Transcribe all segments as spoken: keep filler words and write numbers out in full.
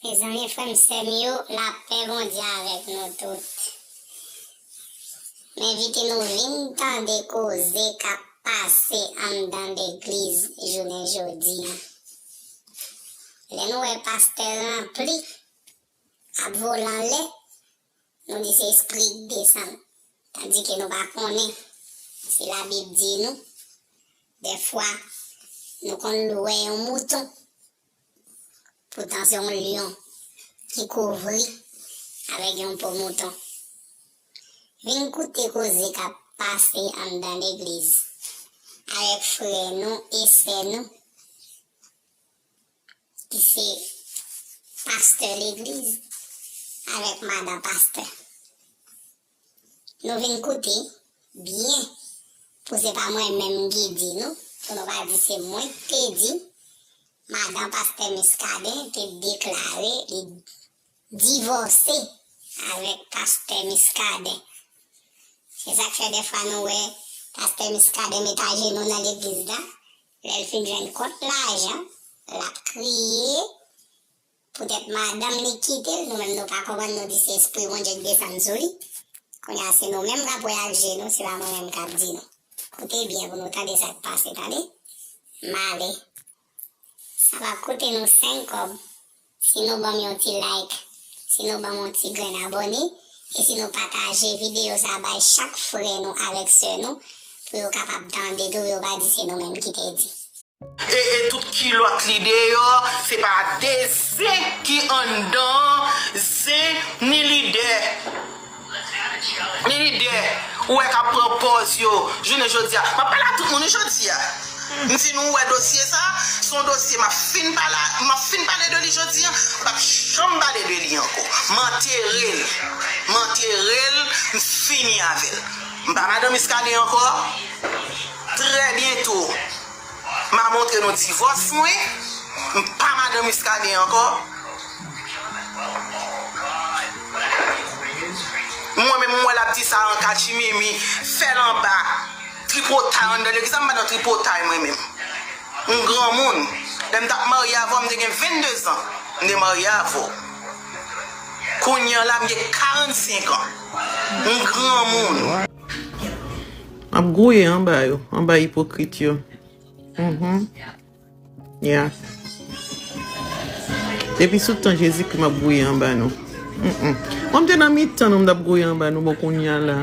Mezanmi, frè m, sè m yo, lapè Bondye avèk nou tout. M envite nou vin tande koze k ap pase anndan legliz jounen jodi a. Lè nou wè pastè ranpli ap vole anlè, nou di se espri k desann. Tandike nou pa konnen si Labib di nou, dèfwa nou konn wè yon mouton, poutan se yon lyon ki kouvri avèk yon po mouton. Vin koute koze k ap pase anndan legliz avèk frè nou e sè nou ki se pastè legliz avèk madan pastè. Nou vin koute byen pou se pa mwen menm ki di nou, pou nou pa di se mwen ki te di, madan pastè Muscadin te deklare li divòse avèk pastè Muscadin. Se sa k fè dèfwa nou wè pastè Muscadin met ajenou nan legliz la, lè l fin jwenn kont lajan, l ap kriye, poutèt madanm li kite l, nou menm nou pa konprann, nou di se espri Bondye k desann sou li. Kounye a se nou menm k ap wè ak je nou, se pa mwen menm k ap di nou. Koute byen pou nou tande sa k pase, tande. M ale. Sa p ap koute nou senk kòb si nou ban m yon ti like, si nou ban m yon ti grenn abòne, e si nou pataje videyo sa bay chak frè nou avèk sè nou, pou yo kapab tande tou, yo pa di se nou menm ki te di. E, e tout kilòt li deyò, se pa de zen ki anndan an, zen ni lidè. Ni lidè, ou wè k ap pran pòz yo, jounen jodi a. M ap pale a tout moun wi jodi a. M di nou wè dosye sa, se yon dosye m ap fin pale, m ap fin pale de li jodi a, m p ap janm pale de li ankò. M antere l, m antere l, m fini avè l. M pa madan Muscadin ankò. Trè byento. M a montre nou divòs mwen. M pa madan Muscadin ankò. Mwen menm, m wè l ap di sa an katchimimi, fè l anba, tripotay anndan legliz la, m pa nan tripotay mwen menm. M granmoun. Lè m t ap marye avè w, m te gen venndezan. M te marye avè w. Kounye a la, m gen karannsenk an. M granmoun. M ap gouye anba yo, anba ipokrit yo. Mhm. Yeah. Depi sou tan Jezikri m ap gouye anba nou. Mm-mm. Mwen m te nan mitan nou, m t ap gouye anba nou, bon kounye a la.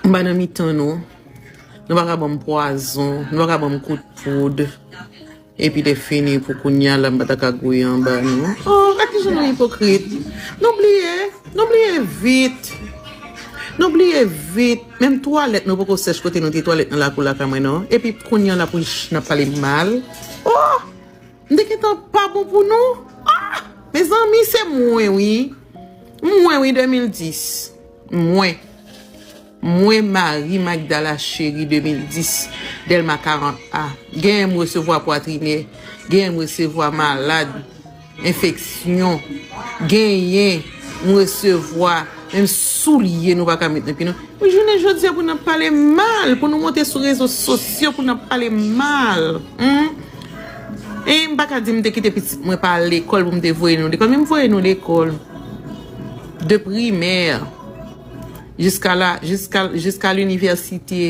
M pa nan mitan nou. Nou pa ka ban m pwazon, nou pa ka ban m kout poud. Epi te fini pou kounye a la, m pa ta ka gouye anba nou. Oh, gad kijan nou ipokrit. Nou bliye, nou bliye vit. Nou bliye vit. Menm twalèt nou poko sèch kote nou te twalèt nan lakou lakay mwen non. Epi kounye a la pou n ap pale mal. Oh! M te gentan pa bon pou nou. Ah! Mezanmi, se mwen wi. Mwen wi, de mil dis. Mwen. Mwen, Marie Magdala Chéry, de mil dis, Dèlma karant A. Genyen m resevwa pwatrinè, genyen m resevwa malad, enfeksyon, genyen m resevwa menm soulye nou pa ka met nan pye nou. Pou jounen jodi a, pou n ap pale mal, pou nou monte sou rezo sosyo, pou n ap pale mal. Hmm? E m pa ka di m te kite pitit mwen pa al lekòl pou m te voye nou lekòl, men m voye nou lekòl. De primè, jiska la, jiska, jiska linivèsite.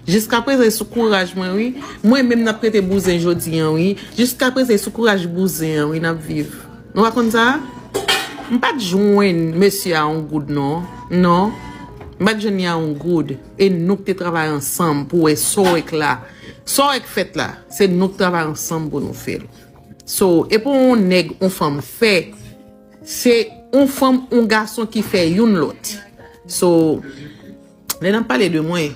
Jiska prezan, e sou kouraj mwen, wi. Mwen menm n ap rete bouzen jodi an, wi. Jiska prezan, e sou kouraj bouzen an, wi, n ap viv. Nou pa konn sa? M pa t jwenn mesye a yon goud, non. Non. M pa t jwenn li a yon goud. E nou k te travay ansanm pou wè sa w wè k la. Sa w wè k fèt la, se nou k travay ansanm pou nou fè l. So, e pa yon nèg, yon fanm fè. Se yon fanm, yon gason ki fè youn lòt. So, lè n ap pale de mwen,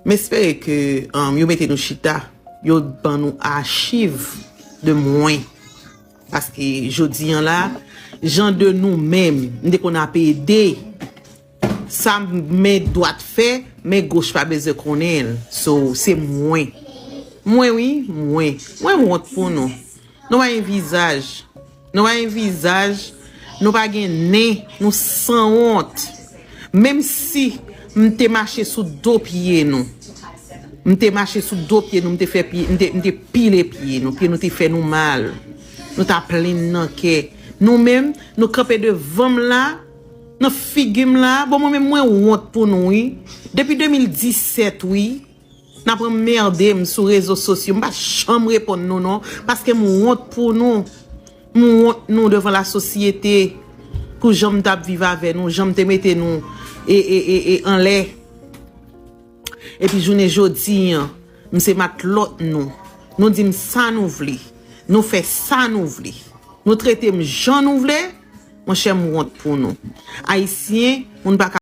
m espere ke, um, yo mete nou chita, yo ban nou achiv de mwen. Paske jodi an la, jan de nou menm, m te konn ap ede, sa men dwat fè, men goch pa bezwen konnen l. So, se mwen. Mwen wi, mwen. Mwen wont pou nou. Nou pa gen vizaj. Nou pa gen vizaj. Nou pa gen nen. Nou sanwont. Menm si m te mache sou do pye nou. M te mache sou do pye nou, m te fè pye, m te, m te pile pye nou. Pye nou te fè nou mal. Nou ta plenn nan kè. Nou menm, nou kanpe devan m la, nan figi m la. Bon, mwen menm, mwen wont pou nou, wi. Depi de mil disèt, wi. N ap anmède m sou rezo sosyo. M pa janm reponn nou, non. Paske m wont pou nou. M wont nou devan lasosyete. Pou jan m t ap viv avè nou, jan m te mete nou e, e, e, e anlè. Epi jounen jodi an, m se matlòt nou. Nou di m sa nou vle. Nou fè sa nou vle. Nou trete m jan nou vle. Monchè, m wont pou nou. Ayisyen, moun pa ka